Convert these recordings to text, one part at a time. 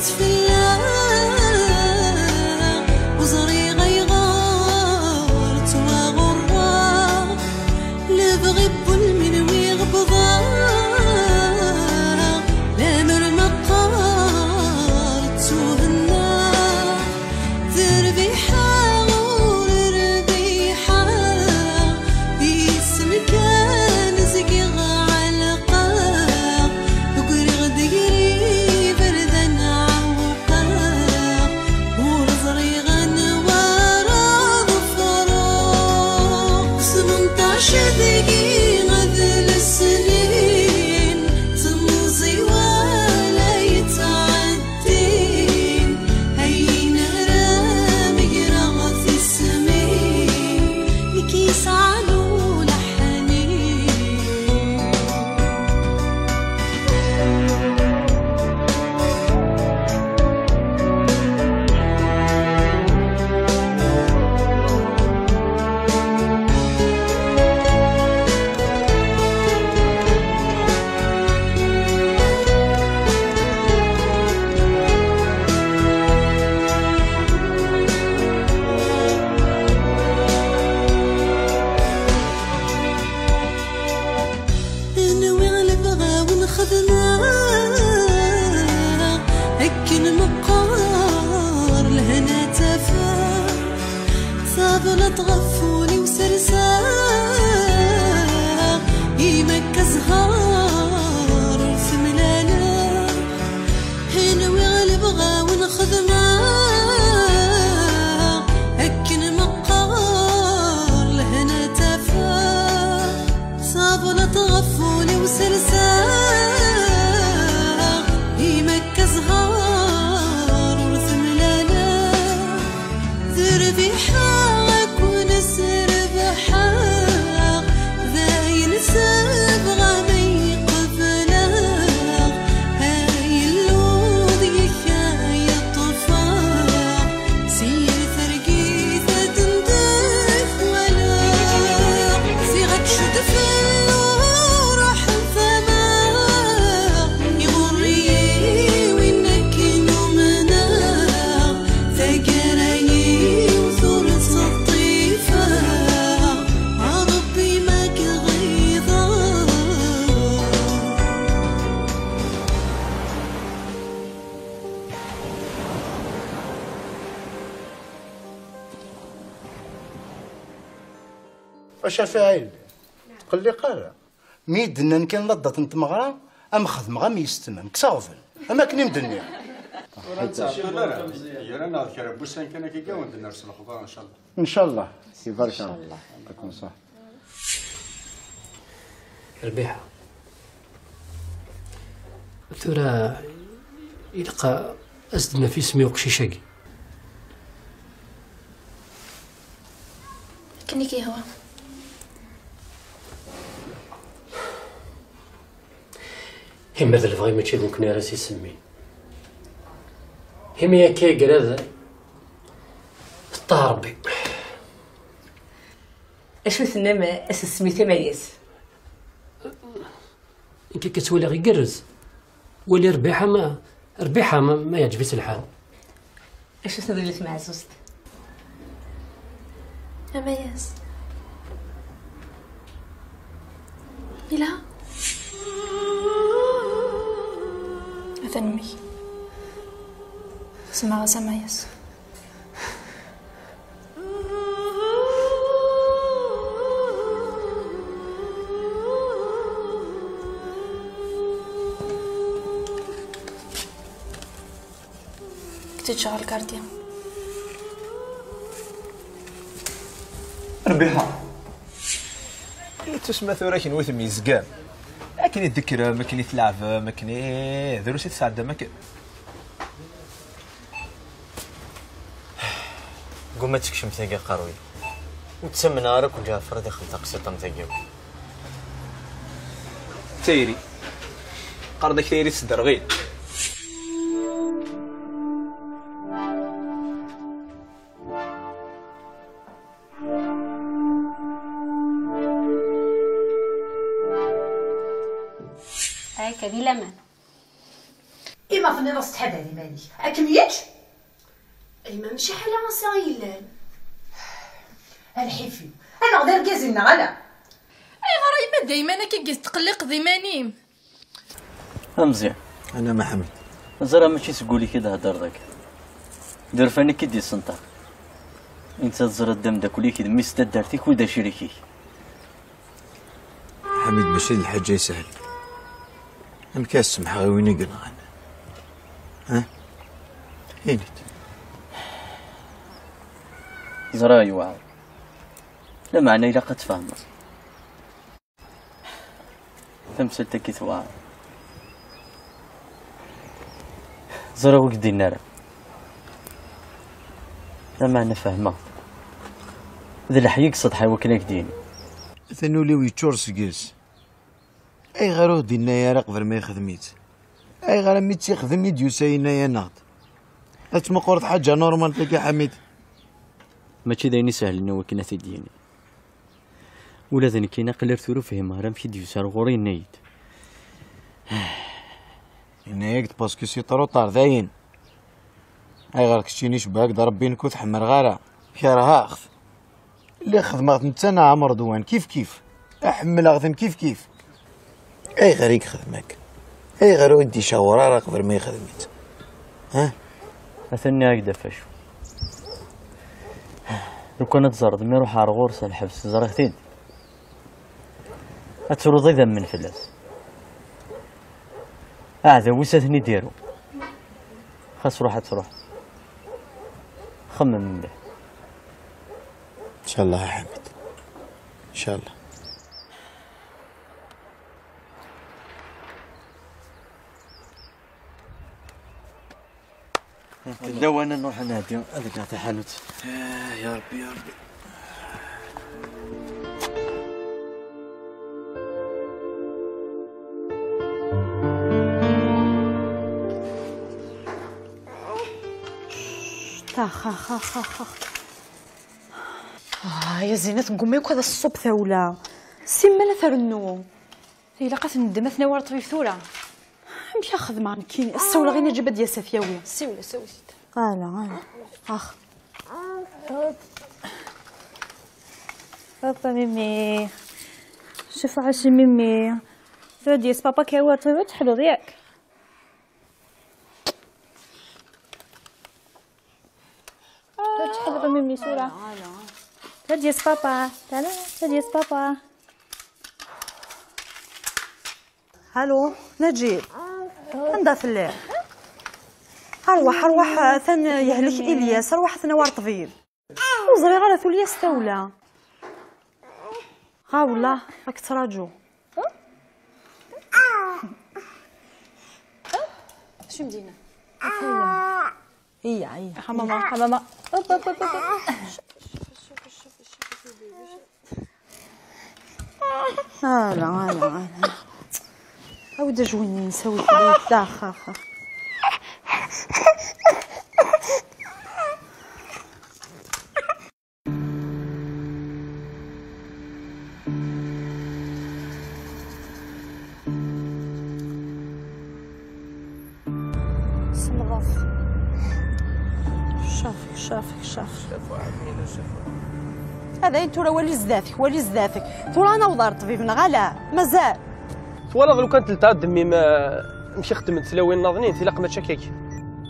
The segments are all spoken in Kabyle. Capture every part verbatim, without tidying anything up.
Fell-aɣ, ur ẓriɣ ayɣer ttwaɣurreɣ. Lebɣi n walmi-nwen i ɣebḍeɣ, lemmer meqqar ttuhennaɣ. Terbiḥ-aɣ ur rbiḥ-aɣ, di isem kan zgiɣ ɛelqeɣ, ggriɣ-d gar iberdan ɛewqeɣ, ur ẓriɣ anwa ara ḍefreɣ. Smenṭac deg-i d lesnin, temẓi wala yettɛeddi. Din, ayen ara megreɣ tismin, nekk yesɛan ulaḥni. Nwiɣ lebɣi-nwen xedmeɣ, akken meqqar lehna tafeɣ. Tablaḍt ɣef wul-iw serseɣ, imi akka zzher ur t-mlaleɣ. Nwiɣ lebɣi-nwen xedmeɣ, akken meqqar lehna tafeɣ. Tablaḍt ɣef wul-iw serseɣ, imi akka zzher ur t-mlaleɣ. Terbiḥ-aɣ akk nesrebḥ-aɣ, d ayen sebɣa ma iqbel-aɣ, ay Illu deg-k ay ṭṭfeɣ, si yir targit ad d-twalaɣ, ziɣ ad tcud fell-i ruḥ tama, iɣurr-iyi win akken umneɣ. Taggara-iw ur tt-ṭṭifeɣ, a Ṛebbi ma k-ɣiḍeɣ. A Cafiɛi, tqelliq ara. Mi yi-d-nnan kan laddat n tmeɣra, am xedmeɣ am yessetma, kkes aɣbel, am akken i m-d-nniɣ. Ur nettɛeṭṭil ara. Gar-aneɣ d kra n wussan kan akka i wen-d-ners lexbar, ncallah. Ncallah. Ibarek Ṛebbi. Ncallah. Akken ṣaḥ. Rbiḥa. Tura ilaq ad s-d-naf isem i uqcic-agi. Akken i k-yehwa. Ima d lebɣi mačči d nekkni ara s-isemmin. Imi akka i irad, teṭṭah Ṛebbi. Acu tennam a s-nsemmi Tamayas? Nekk akka ttwaliɣ igerrez. Wali Rbiḥa ma, Rbiḥa ma, ma yeɛǧeb-itt lḥal. Acu tenna yelli-s tmeɛzuzt? Amayas. Yelha? Atan mmi-k. Semmaɣ-as Amayas. Kečč ɣer lkarti. Rbiḥa. Tusma tura kenwi temyezgam. Akken i d-tekkrem, akken i tleɛbem, akken i drus i tesɛeddam, akken. Guma tekcem tagi aqerruy. Ur ttamneɣ ara akk Ǧaɛfer ad ixdem taqsiṭ am tagi akk. Tayri. Qqaren-ak tayri tesderɣil. Akka, di laman. Ima tenniḍ-as ttḥadar iman-ik, ad kem-yečč? Ay ma mačči ḥala ass-a i yellan. A lḥif-iw, anaɣ d argaz-im neɣ ala? Ayɣer a yemma dayman akka i tettqelliqeḍ iman-im? A Meẓyan. Ana Maḥamed. Ẓriɣ mačči seg wul-ik i d-theddreḍ akka. D urfan-ik i d-yessenṭaq. Insa teẓriḍ d ameddakel-ik d mmi-s n taddart-ik u d acrik-ik. Ḥamid, mačči d lḥaǧa isehlen. Amek ara semḥeɣ i win i yenɣan? Ha? Ini-d. Ẓriɣ yewɛer. Lameɛna ilaq ad tfehmeḍ. Tamsalt-agi tewɛer. Ẓriɣ ur k-d-yenni ara. Lameɛna fehmeɣ. D leḥya i yeṣṣeḍḥa i wakken ad k-d-yini. Atan ul-iw yeččur seg-s. Ayɣer ur d-yenni ara qbel ma yexdem-itt? Ayɣer mi tt-yexdem i d-yusa yenna-yaneɣ-d? Ad tmeqqret ḥaǧa normal tagi, Ḥamid? Mačči d ayen isehlen i wakken ad t-id-yini. Ula d nekkini aql-i ar tura ur fhimeɣ ara amek i d-yusa ar ɣur-i yenna-yi-d. Yenna-yak-d parce que c'est trop tard, dayen. Ayɣer keččini cebbheɣ-d Rebbi, nekk ur t-ḥemmleɣ ara, kerheɣ-t. Lliɣ xedmeɣ-t netta neɣ Amerdwan, kif kif. Ḥemmleɣ-ten kif kif. Ayɣer i yexdem akka? Ayɣer ur d-icawer ara qbel ma yexdem-itt? Ha? Atan nniɣ-ak-d ɣef acu. Lukan ad teẓreḍ, mi ruḥeɣ ar ɣur-s ar lḥebs, ẓriɣ-t-id. Ad truḍ idammen fell-as. Aɛdaw-is ad ten-id-iru. Xas ruḥ ad truḥ. Xemmem mliḥ. Incallah a Ḥamid. Incallah. D lawan ad nruḥ ad nɛeddi ad ngeɣ taḥanut. Ah, ya Rebbi, ya Rebbi. Ax, ax, ax, ax, ax. Ah, ya Zina, tegguma akk ad as-tṣubb tawla. Simmal ad trennu. Ilaq ad t-neddem, ad t-nawi ar ṭṭbib tura. Amek ara xedmeɣ nekkini? Ad ssiwleɣ i Naǧib ad d-yas ad t-yawi. Siwel, siwel. Ala, ala. Ax. Hop a mimi. Cuf ɛaci mimi. Tura ad d-yas papa ad k-yawi ar ṭṭbib, ad teḥluḍ yak. Ad teḥluḍ a mimi tura. Ad d-yas papa. Tala, ad d-yas papa. Allo, Naǧib. Anda telliḍ? Arwaḥ, arwaḥ, atan yehlek Ilyas, arwaḥ ad t-nawi ar ṭṭbib. Ur ẓriɣ ara tuli-yas tawla. Ɣa wellah, ad k-ttraǧu. Acu m-d-yenna? Iyya, iyya. Ḥamama, ḥamama. Hop, hop, hop, hop. Ala, ala, ala. Awi-d ajwin-nni, nsawi kra. Ax, ax, ax. Semḍet. Cafek, cafek, cafek. Ad ayen tura, wali zdat-k, wali zdat-k. Tura ad naweḍ ar ṭṭbib, neɣ ala? Mazal. Twalaḍ lukan telta d mmi-m, eh, amek i xeddment tlawin nnaḍnin, tilaq mačči akka.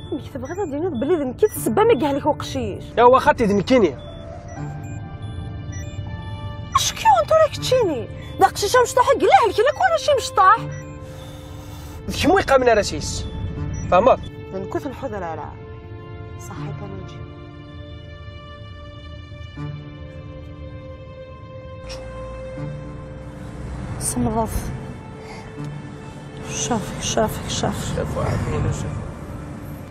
Amek tebɣiḍ ad d-tiniḍ belli d nekk i d ssebba mi yehlek uqcic? Yaw, a xati, d nekkini. Ackiwen tura keččini? D aqcic amecṭuḥ i yella helken akk warrac imecṭaḥ. D kemm ur yeqqamen ara s-is. Tfehmeḍ? D nekk ur t-nḥuder ara. Ṣaḥit a Naǧi. Semḍet. Cafek, cafek, cafek.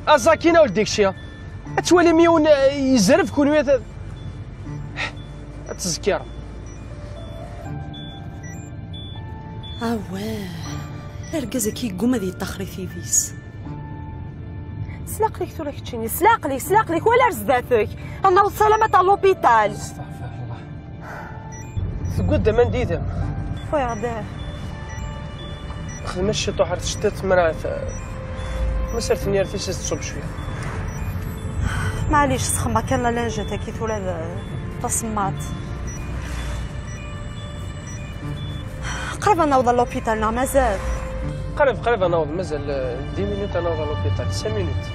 Aẓ akkin a weldi kečči. Ad twalim yiwen, eh, yezreb kunwi ad, ad tezkirem. Awah, argaz-agi yegguma ad yeṭṭaxer i tidi-s. S leɛqel-ik tura keččini, s leɛqel-ik, s leɛqel-ik, wala ar zdat-k. Ad naweḍ salamat ar l'hôpital. Astaɣfirullah. Tegguddem anda yid-m? Wwiɣ-d. Xdem ciṭuḥ ar tectiḍ temrart. Massaret-nni ar tissist tṣubb cwiya. Maɛlic, sxemmer kan la lingette-agi tura d tasemmaḍt. Qrib ad naweḍ ɣer l'hôpital, neɣ mazal? Qrib, qrib ad naweḍ, mazal, euh, dix minutes ad naweḍ ɣer l'hôpital, cinq minutes.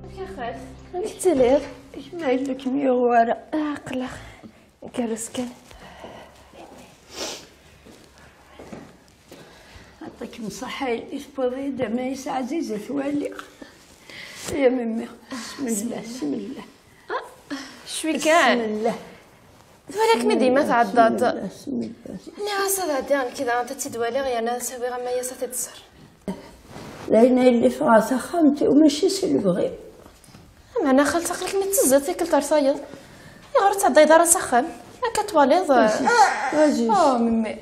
Amek a xalt? Amek tettiliḍ? Gma yella kem-yuɣ wara. Aql-aɣ. Gerrez kan. Yeɛṭikem ṣṣeḥḥa, yelli tewwiḍ-iyi-d amayes ɛziz ad t-waliɣ. Ya memmi, bismillah, bismillah. Cwi kan. Bismillah. Twala-kem-id yemma tɛeddaḍ. Bismillah, bismillah. Nniɣ-as ad ɛeddiɣ nekk daɣen, ad tt-id-waliɣ yerna ad as-awiɣ amayes ad t-id-tẓer. D ayen ay lliɣ ffɣeɣ taxxamt-iw, mačči s lebɣi. Meɛna xalti, aql-ikem tettezziḍ tikkelt ar tayeḍ. Ayɣer ur tɛeddayeḍ ara s axxam? Akka twaliḍ, eh? Aziz, aziz. Oh, memmi.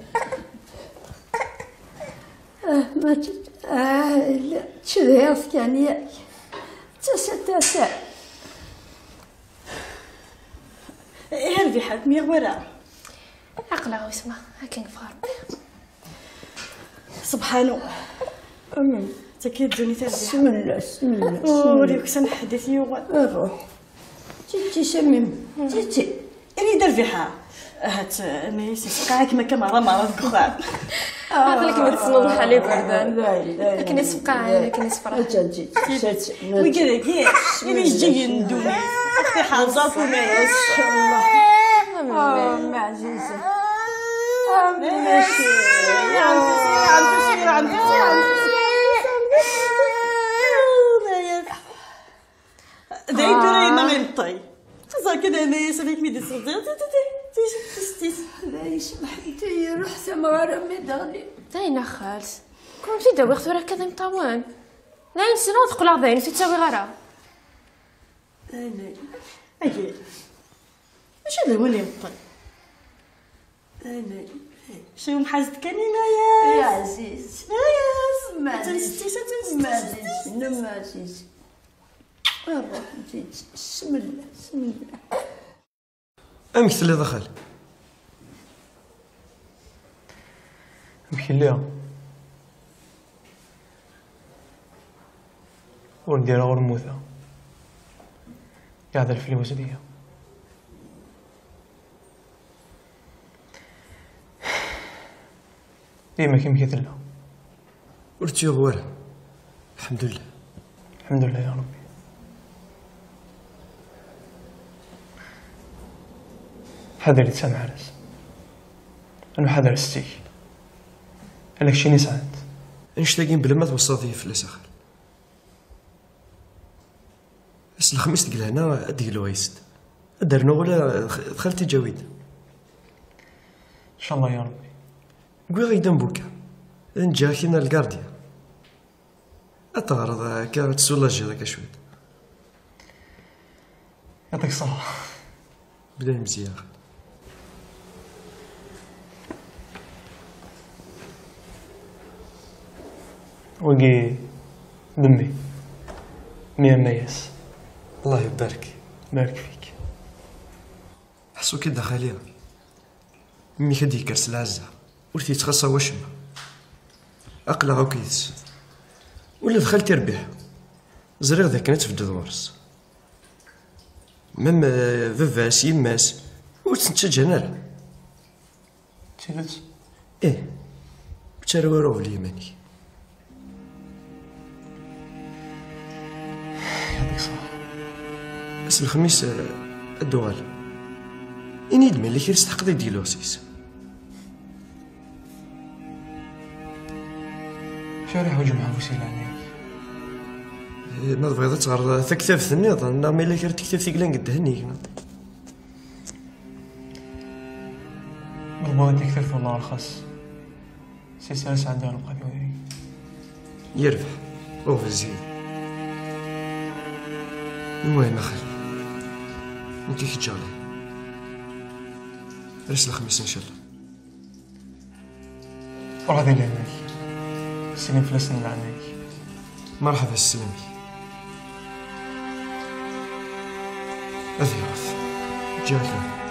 Ah, ma tt-, ah, la, tcedhiḍ kan, yak. Tasa, tasa. Eh, Rbiḥa, kem-yuɣ wara. Aql-aɣ wis ma akken ɣef Ṛebbi. Subḥanu. Amin. Tagi ddunit a Rbiḥa. Bismillah, bismillah, ur bismillah. Yuksan ḥedd i t-yuɣen. Ruḥ. Titi, Samim. Titi. Ini-d a Rbiḥa. Ahat, eh, amayes yesfeqɛeɣ-ikem akka merra merra deg uxxam. Aql-ikem tessneḍ lḥal iberdan. Akken isefqaɛen, akken isefraḥen. Wigi dagi, imejjiyen n ddunit. Axti ḥerẓ akk umayes. Amin. Ah, mmi ɛzizen. Ah, mmi. D ayen tura yemma imeṭṭi. Xaẓer kan amayes ad ak-mi-d-isseɣdi. Ti, ti, ti, ti, ti, ti. D ayen smeḥ-iyi, ruḥ tamɣara mi d-ɣli. D ayen a xalt. Kunti d-awiɣ tura akka d imeṭṭawen. Dayen ssneɣ ur teqqleɣ dayen, ur tt-ttawiɣ ara. Anay. Agi. Mačči d win yeṭṭen. Anay. Sumḥ-as-d kan i Mayas. Ay aɛziz. Mayas. Ad tensettisi, ad tensettisi. Mayas. Ṛṛuḥ, ǧiǧ. Smella, smella. Amek telliḍ a xali? Amek lliɣ? Ur ddireɣ, ur mmuteɣ. Yeɛdel fell-i wazal-aya. Dima amek i tella. Ur tt-yuɣ wara. Lḥemdullah. Lḥemdullah ya Ṛebbi. Ḥader-itt a Mɛares. Ad nḥader s-tt-ik. Ala keččini sɛant. Annect-agi bla ma tweṣṣaḍ-iyi fell-as a xali. Ass n lexmis deg lehna ad d-gluɣ yes-d. Ad d-rnuɣ ula d x-, d xalti Ǧawida. Ncallah ya Ṛebbi. Wwiɣ-ak-d ambuka. Ad nǧǧeɣ-ak-in ar lgardya. Ad teɣreḍ akka, ad tessulajiḍ akka cwiṭ. Yɛṭik ṣṣeḥḥa. Bda imezyaɣ. Wagi d mmi. Mmi a Mayas. Allah ibarek. Barek fik. Ḥṣu-k-id a xali. Mmi-k ad d-yekker s lɛezza, ur t-yettxaṣṣa wacemma. Aql-aɣ akk yid-s. Ula d xalti Rbiḥa, ẓriɣ d akken ad tbeddeḍ ɣur-s. Même, euh, baba-s, yemma-s, ur tt-nettaǧǧan ara. D tidet? Ih. Ur ttaru ara uɣbel i yiman-ik. Yɛṭik ṣṣeḥḥa. Ass n lexmis, eh, ad d-uɣaleɣ. Ini-d ma yella kra testeḥqeḍ i d-gluɣ seg-s. Acu ara yeḥwaǧ umeḥbus i leɛnaya-k? Eh, ma tebɣiḍ ad teɣreḍ taktabt nniḍen, neɣ ma yella kra n tektabt i yellan deg ddehn-ik, neɣ? Ḍebber-d tiktabt, wallah rxas. Si sra sɛeddaɣ lewqat-iw deg-i. Yerbeḥ, uɣbel zid. Iwah ma xali. Nekk i kečč ɣlay. Ar ass n lexmis, ncallah. Ruḥ di leɛnaya-k. Slim fell-asen leɛnaya-k. Merḥba, sslam-ik. Ad yaɣet. Ǧǧiɣ-ak.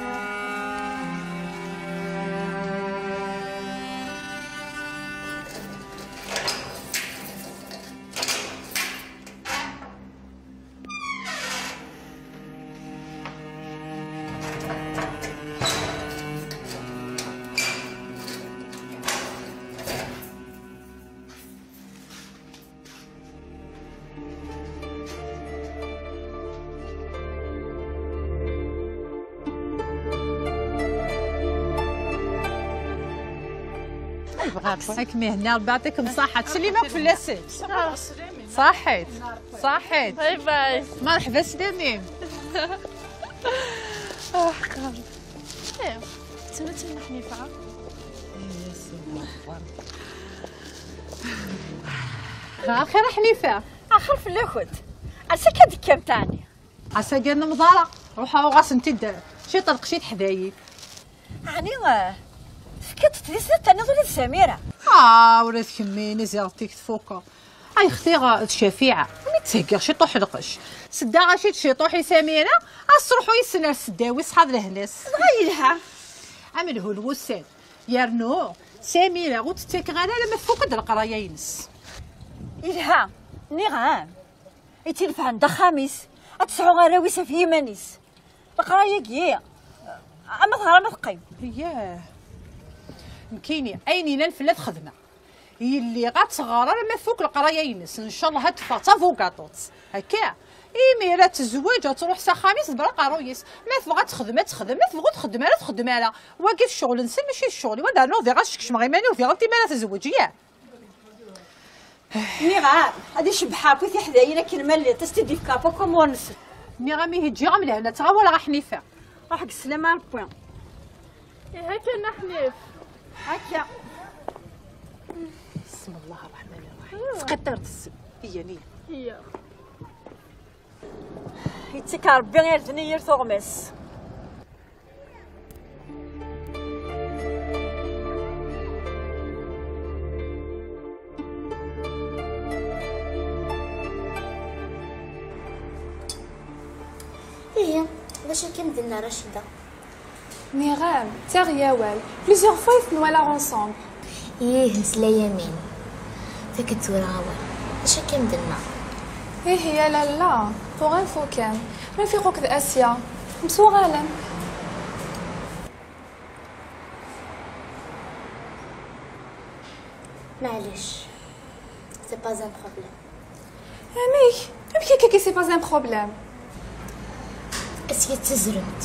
Akken ihenna Ṛebbi, yeɛṭikem ṣṣeḥḥa. Ttsellim akk fell-asen. Ṣaḥḥit. Ṣaḥḥit. Bye bye. Merḥba, slamim. Ih, ttemma ttemma Ḥnifa. Axir a Ḥnifa. Axir fell-akent. Ass akka d-tekkamt ɛni? Ass-agi n umḍara, ruḥeɣ uɣ-asent-id ciṭ lqecc i teḥdayin. Ɛni, eh, tefkiḍ-t di snat, terniḍ ula d Samira? Ah, ula d kemmini ziɣ tik tfukeḍ. Ay xtiɣ d Cafiɛa, mi d-ttheggiɣ ciṭuḥ lqecc. Seddaɣ-as-id ciṭuḥ i Samira, ad s-truḥ yis-sen ar seddaw-is, ṣṣeḥḥa d lehna-s. Dɣa yelha. Am lhu n wussan. Yernu, Samira ur tt-ttakeɣ ara alamma tfuk-d leqraya-ines. Yelha, nniɣ-am. I tt-inefɛen d axxam-is, ad tesɛu arraw-is ɣef yiman-is. Leqraya-agi, ama teɣra ama teqqim. Yah. Nekkini, ayen yellan fell-i ad t-xedmeɣ. Yelli ad teɣer arma tfuk leqraya-ines, ncallah ad teffeɣ d tabugaṭut. Akka? Imir ad tezweǧ, ad truḥ s axxam-is, tebra aqerruy-is. Ma tebɣa ad texdem, ad texdem. Ma tebɣa ur txeddem ara, ur txeddem ara. Wagi d ccɣel-nsen, mačči d ccɣel-iw. Ad rnuɣ diɣ ad skecmeɣ iman-iw diɣ, anti mi ara tezweǧ, yah? Nniɣ-am, ad icebbeḥ akk i tiḥdayin akken ma llint, ad s-t-id-ifk ɣef wakk amur-nsen. Nniɣ-am ihi ǧǧiɣ-am lehna, ttɣawaleɣ a Ḥnifa. Ruḥ deg sslama a Rebbi. Ihi akka a Ḥnif. Akka. بسم الله الرحمن الرحيم. Tqiṭṭireḍ ssem. Iyya, iyya. Yettak Ṛebbi irden i yir tuɣmas. Ihi, d acu akka i m-d-tenna Racida? Nniɣ-am, ttaɣ-iyi awal. Plusieurs fois i ten-walaɣ ensemble. Ih, nesla Yamin. Fakk-d tura awal. D acu akka i m-d-tenna? Ihi, a lalla, pour info kan. Rafiq akked Asya msuɣalen. Maɛlic, c'est pas un problème. Amek? Amek akka, c'est pas un problème? Asya d tazremt.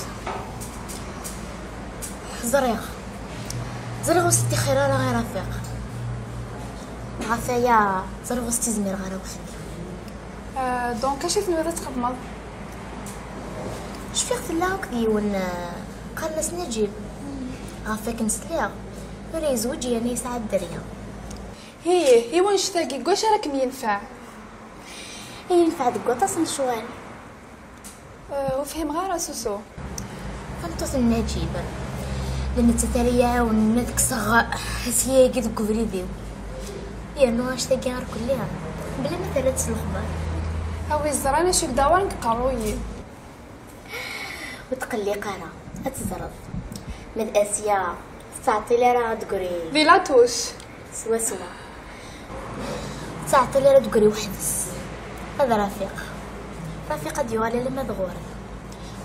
Ẓriɣ. Ẓriɣ ur s-ttixir ara i Rafiq. Ɣef waya, ẓriɣ ur s-ttizmireɣ ara weḥd-i. Euh, donc, acu i tenwiḍ ad txedmeḍ? Cfiɣ tella akked yiwen, euh, qqaren-as Naǧib. Ɣef wakken sliɣ, tura yezweǧ yerna yesɛa dderya. Ih, i wanect-agi, deg wacu ara kem-yenfeɛ? Yenfeɛ deg waṭas n lecɣal. Euh, ur fhimeɣ ara, Susu. Tameṭṭut n Naǧib, d nettat ara yi-iɛawnen ad kkseɣ asya-agi deg ubrid-iw. Yernu annect-agi ar kulli, bla ma terra-tt s lexbar. A wi ẓran acu i k-d-awren deg uqerruy-iw. Ur tqelliq ara, ad teẓreḍ. Ma d Asya, ur tettɛeṭṭil ara ad d-tegri. Di la touche. Swaswa. Ur tettɛeṭṭil ara ad d-tegri weḥd-s. Ad Rafiq. Rafiq ad yuɣal alamma d ɣur-i.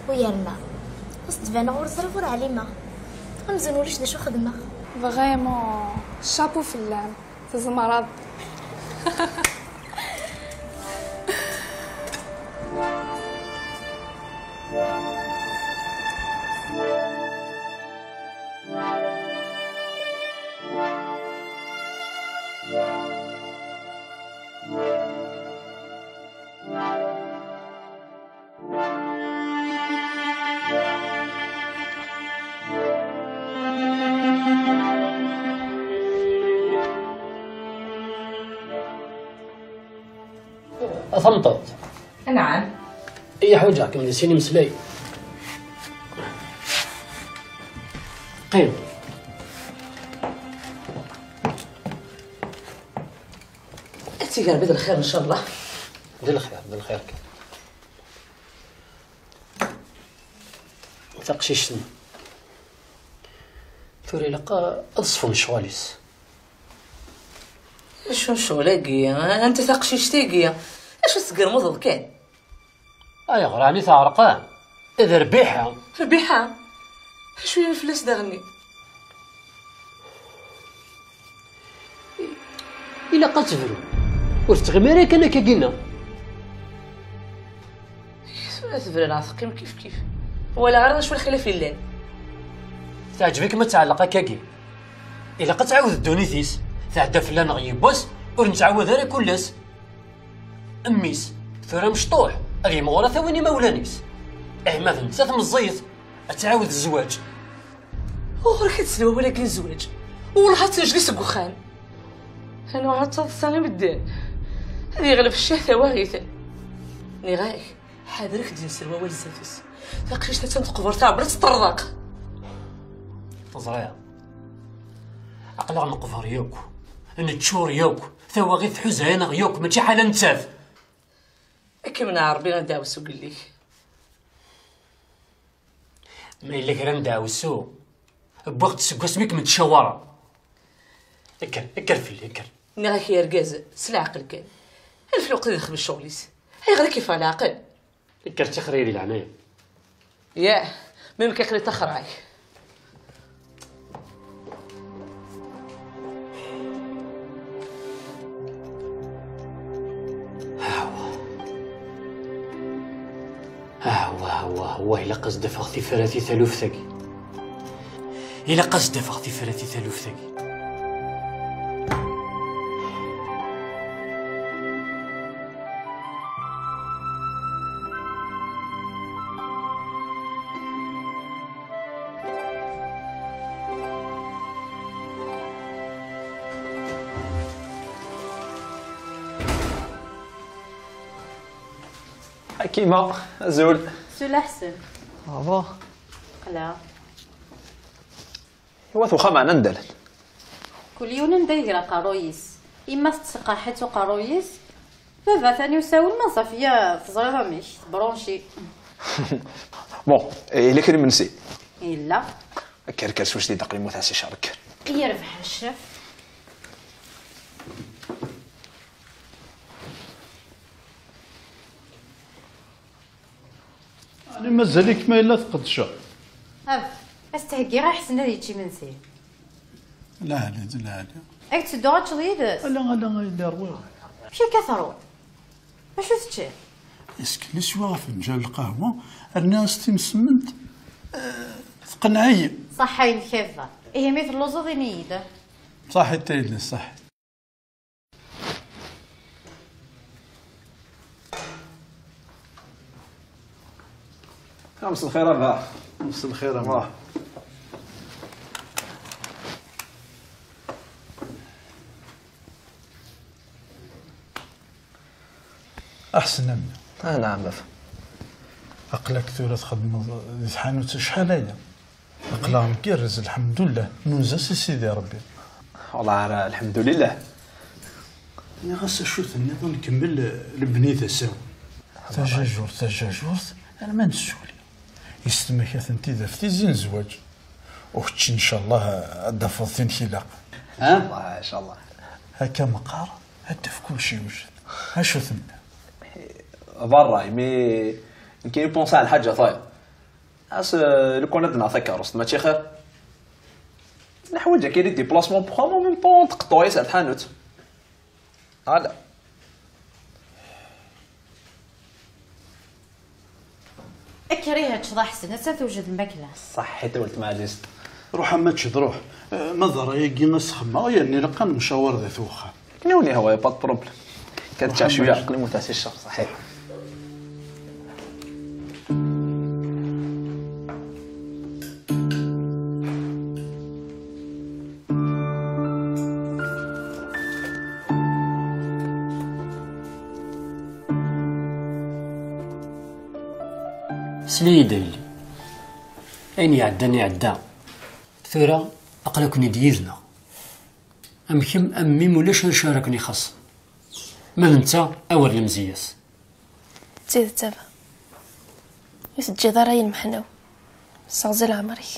U yerna, ur s-d-baneɣ ur ẓriɣ ur ɛlimeɣ. Amzun ulac d acu xedmeɣ. Vraiment, chapeau fell-am. Tzemreḍ. A tameṭṭut. Anɛam. Iya, ḥwaǧeɣ-kem di sin imeslay. Qqim. Ad tt-iger bi d lxir, ncallah. D lxir, d lxir kan. Taqcict-nni. Tura ilaq ad ṣfun ccɣel-is. Acu n ccɣel-agi? Anta taqcict-agi? Acu tesgermudeḍ kan? Ayɣer ɛni tɛerqem? D rbiḥa. Rbiḥa? Acu yellan fell-as daɣenni? Ilaq ad tebru. Ur tettɣimi ara kan akkagi-nneɣ. Tura tebra neɣ teqqim kif kif. Walaɣ ara d acu lxilaf yellan. Teɛǧeb-ikem ad tɛelleq akkagi? Ilaq ad tɛawed ddunit-is. Tɛedda fell-aneɣ yiwwas, ur nettɛawad ara kul ass. Mmi-s, tura mecṭuḥ, ad yimɣur ad t-awin imawlan-is. Eh, ma d nettat meẓẓiyet, ad tɛawed zzwaǧ. Ɣur-k ad d-sel wawal-agi n zzwaǧ. Wellah ad teǧli seg uxxam. Anwa ad taḍsa i medden? Ad yeɣleb ccah tawaɣit. Nniɣ-ak, ḥader ad k-d-yensel wawal zdat-s. Taqcict attan teqber, tɛebber ad teṭṭerḍeq. Teẓriḍ, aql-aɣ neqber yakk, neččur yakk, tawaɣit tḥuza-aneɣ yakk, mačči ḥala nettat. Ad kem-neɛreḍ i ddeɛwessu n yelli-k. Ma yella kra n ddeɛwessu, wwiɣ-t seg wasmi i kem-ttcawareɣ. Kker, kker fell-i, kker. Nniɣ-ak ay argaz, s leɛqel kan. Alef lweqt ad ixdem ccɣel-is. Ayɣer i k-yeffeɣ leɛqel? Kker ttixer-iyi di leɛnaya. Yah, ma yemka aql-i ttaxreɣ-ak. Awah. Awah, awah, awah, ilaq ad s-d-afeɣ tifrat i taluft-agi. Ilaq ad s-d-afeɣ tifrat i taluft-agi. Akima, azul. Sula Ḥsen. Bravo. Qla. Iwa tuxxam ɛnan dalen. Kul yiwen anda yegra aqerruy-is. Imma tettseqqaḥ-itt uqerruy-is. Baba atan usawen ma Ẓafiya teẓriḍ amek tebronci. Bon, yella kra imensi? Yella. Kker, kker, s wajdi d aqlimu tɛsi cerk. Yerbeḥ ccef. Ani mazal-ik ma yella tqeddceḍ? Af, as-theggiɣ i Ḥsen ad yečč imensi. Lɛali, lɛali. Ad k-teddu ad teččeḍ yid-s? Ala, ala, a yelli, rwiɣ. Amek akka truḍ? Acu teččiḍ? Isken-is wa afenǧal lqahwa, rniɣ-as timsemmelt, eh, tqenneɛ-iyi. Ṣaḥḥa-inek a baba. Ihi mi telluẓeḍ ini-yi-d. Ṣaḥit a yelli, ṣaḥit. Mselxir a baba. Mselxir a baba. Aḥsen a mmi. Ah, naɛam, baba. Aql-ak tura txeddmeḍ di tḥanut acḥal aya? Aql-aɣ ngerrez, lḥemdullah, nunez-as i Sidi Ṛebbi. Wellah, ara lḥemdulillah. Nniɣ-as acu tenniḍ, ad nkemmel, eh, lebni d asawen. Tajajurt, tajajurt, arma nessuli. Yessetmak-atent-id ɣef tizi n zzwaǧ. U kečč, ncallah, ad d-tafeḍ tin k-ilaq. Ha? Ncallah, ncallah. Akka meqqar, ad d-taf kullec yewjed. Acu tenniḍ? Berra, imi nekk i ponsa ɛla lḥaǧa tayeḍ. As, eh, lukan ad naɣ takeṛṛust, mačči xir? Neḥwaǧ akka les déplacements pour en même temps tqeṭṭuɛ-is ar tḥanut. Ala. Kker ihi ad teččeḍ a Ḥsen, ass-a tewjed lmakla. Ṣaḥḥit a weltma ɛzizt. Ruḥ a ma teččeḍ, ruḥ. Eh, ma d ṛṛay-agi ad s-xemmeɣ, yerna ilaq ad nemcawar dat uxxam. Akken i wen-yehwa, y a pas de problème. Kan ttɛac cwiya, aql-i mutaɣ si ccer, ṣaḥḥit. Sel-iyi-d a yelli. Ayen iɛeddan iɛedda. Tura aql-aken-id yid-neɣ. Am kemm, am mmi-m, ulac acu ara ken-ixaṣṣen. Ma d netta, awer lemziyya-s. D tidet a baba. Ur teǧǧiḍ ara i lmeḥna-w. Sseɣzi leɛmer-ik.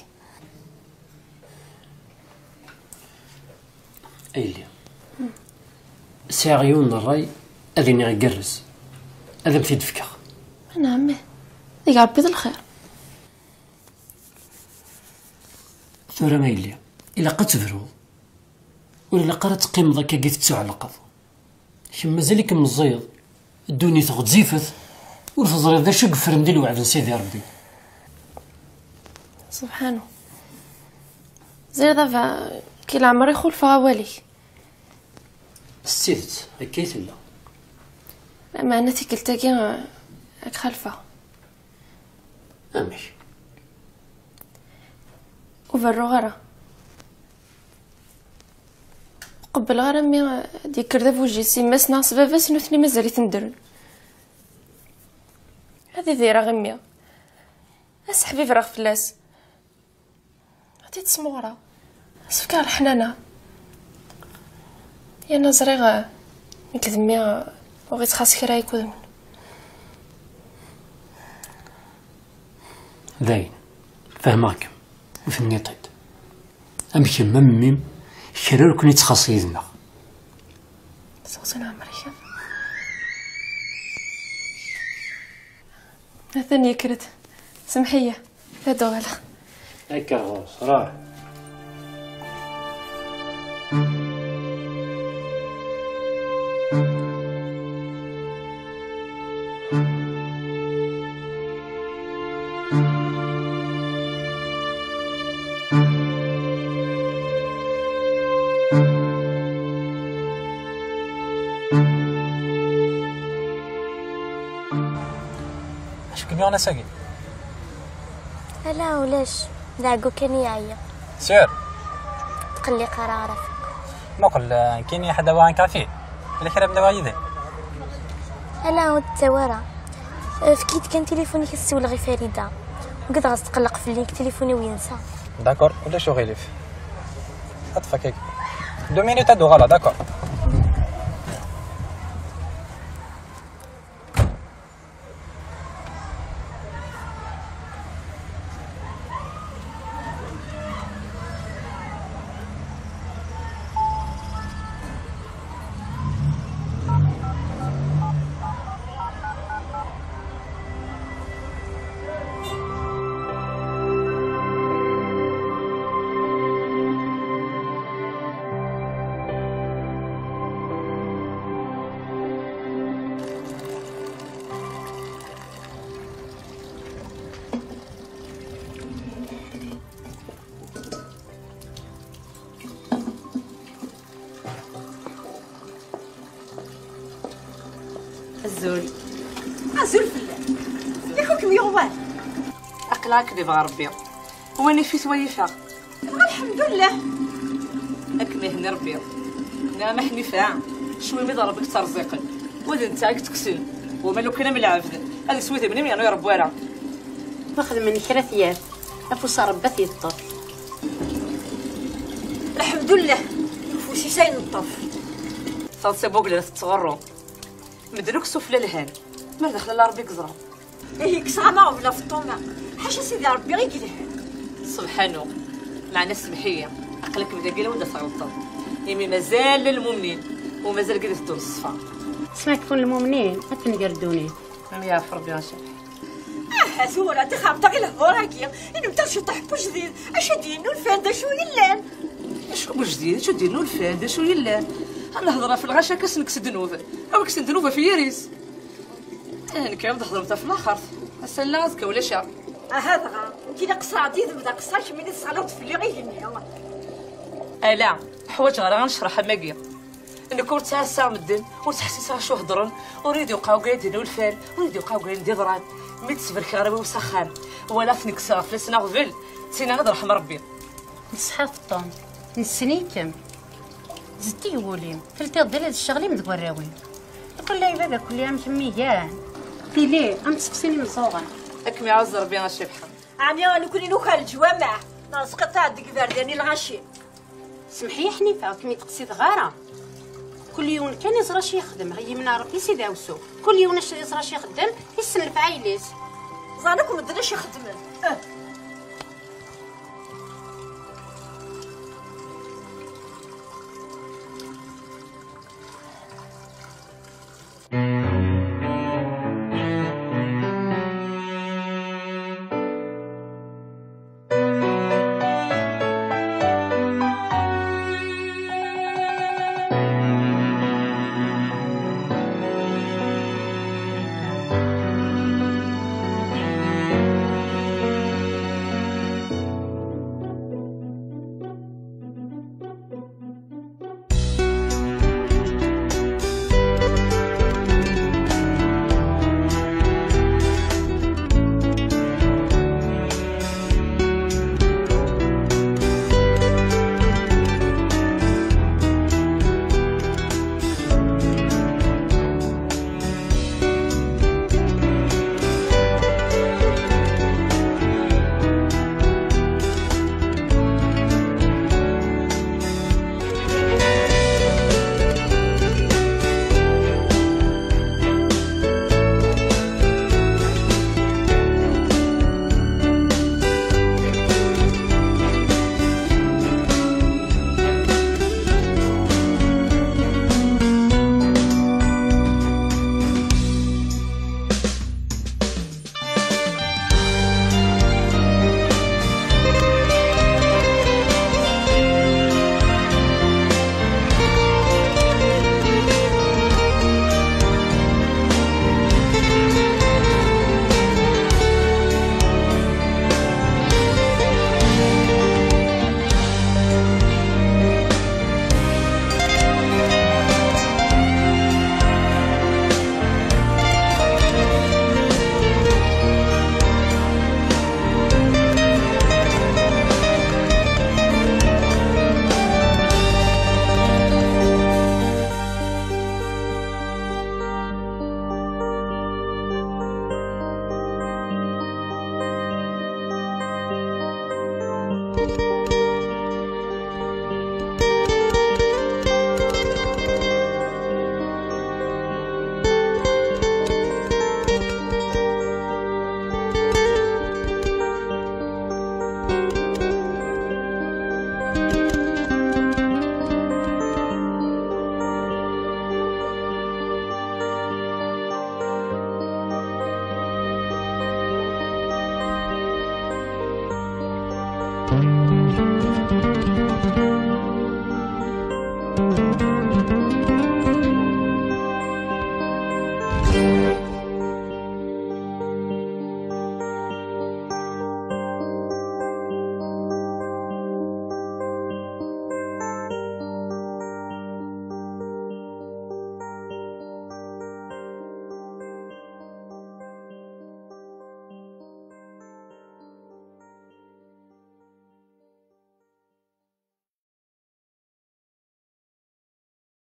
A yelli, sɛiɣ yiwen n ṛṛay ad iniɣ igerrez. Ad am-t-id-fkeɣ. Anɛam, ih. Ad yeg Ṛebbi d lxir. Tura a yelli, ilaq ad tebruḍ. Ur ilaq ara ad teqqimeḍ akkagi tettuɛelqeḍ. Kemm mazal-ikem meẓẓiyeḍ, ddunit ɣezzifet, ur teẓriḍ d acu i yeffren di lweɛd n Sidi Ṛebbi. Subḥanu. Ẓriɣ a baba, ki leɛmer i xulfeɣ awal-ik. S tidet, akka i tella. Lameɛna tikkelt-agi, ad k-xalfeɣ. Amek? Ur berruɣ ara. Ur qebbleɣ ara mmi ad d-yekker d abujis, yemma-s neɣ s baba-s nutni mazal-iten ddren. Ad idireɣ i mmi. Ad seḥbibreɣ fell-as. Ad t-id-smuɣreɣ. Ad s-fkeɣ leḥnana. Yerna ẓriɣ, eh, nekk d mmi, eh, ur ɣ-ittxaṣ kra i kudmen. Dayen, fehmeɣ-kem, u tenniḍ-t-id. Am kemm, am mmi-m, kra ur ken-ittxaṣ yid-neɣ. Seɣti leɛmer-ik. Atan yekker-d. Semḥ-iyi. Ad uɣaleɣ. Akka ɣur-s, ruḥ. Acu kem-yuɣen ass-agi? Ala, ulac. D ɛeggu kan i yeɛyiɣ. Sûr? Tqelliq ara ɣer afak. Muqel, eh, nekkini ḥed awa un café. Ala kra n dawa yid-i? Ala, ur d-ttawi ara. Efk-iyi-d kan tilifun-ik ad ssiwleɣ i Farida. Ugadeɣ ad tqelleq fell-i deg tilifun-iw yensa. D'accord, ulac uɣilif. Ad ṭṭfeɣ akka. Deux minutes ad uɣaleɣ, d'accord. Azul. Azul fell-am. Yak ur kem-yuɣ wara. Aql-aɣ akked ibɣa Rebbi. Wa nif-it wa yif-aɣ. Dɣa lḥemdullah. Ad kem-ihenni Rebbi. Nniɣ-am a Ḥnifa, cwi mi d Rebbi i yetterẓiqen. Wa d netta i yettekksen. Wama lukan am lɛebd, ad iswi d imnim yernu iṛebbu ara. Ma xedmen kra tyar, afus n Rebbi ad t-yeṭṭef. Lḥemdullah, ufus-is ay neṭṭef. Taḍsa n wuglan tettɣurru. Medden akk sufella lhan, ma d daxel ala Rebbi i yeẓran. Ihi kkseɣ-am aɣbel ɣef ṭṭuma, ḥaca Sidi Rebbi i yelhan. Sebḥanu, meɛna semmeḥ-iyi, aql-ikem dagi lawan d tɣelṭeḍ, imi mazal llan lmumnin, u mazal deg i d-iteddun s ṣṣfa. Sma kfun lmumnin, ad tenger ddunit. Am yeɛfu Rebbi a Cabḥa. Aha tura, tixerṭ-aɣ i lehdur-agi, inimt-aɣ ciṭuḥ n wejdid, acu d-yennulfan, d acu yellan? Acu n wejdid, acu d-yennulfan, d acu yellan? Ad nehder ɣef lɣaci akka s-nekkes ddnub, awi kksen ddnub ɣef yiri-s. Eh, nekk ad hedremt ɣef laxert, ass-a nella azekka ulac-aɣ. Aha dɣa, nekkini qeṣṣreɣ-d yid-m d aqeṣṣer, kemmini tesseɣliḍ-d fell-i igenni. Ala, ḥwaǧeɣ ara ad necreḥ am wagi. Nekk ur ttɛassaɣ medden, ur ttḥessiseɣ acu heddren, ur iyi-d-yuqeɛ wagi ay d-innulfan, ur iyi-d-yuqeɛ wagi ay d-iḍran. Mi d-sberkeɣ arraw-iw s axxam, walaɣ-ten kkseɣ fell-asen aɣbel, ttiniɣ ad ṛḥem Rebbi. Neṣḥa teṭṭem, nessen-ikem. Zeddig wul-im, teltiḍ-d ala d ccɣel-im d warraw-im. Iqul lɛibad a kulli amek mmigan. Tili am tseqsin imeẓẓuɣen. Ad kem-iɛuzz Rebbi a Cabḥa. Ɛni nekkni nuker leǧwameɛ, neɣ nesqiṭṭeɛ-d deg iberdan i lɣaci? Semmeḥ-iyi Ḥnifa, ur kem-id-qsideɣ ara. Kul yiwen kan iẓra acu yexdem, yemneɛ Rebbi Sidi Ɛusu. Kul yiwen acu yeẓra acu ixeddem, yessen lefɛayel-is. Ẓran akk medden acu ixeddmen. Eh.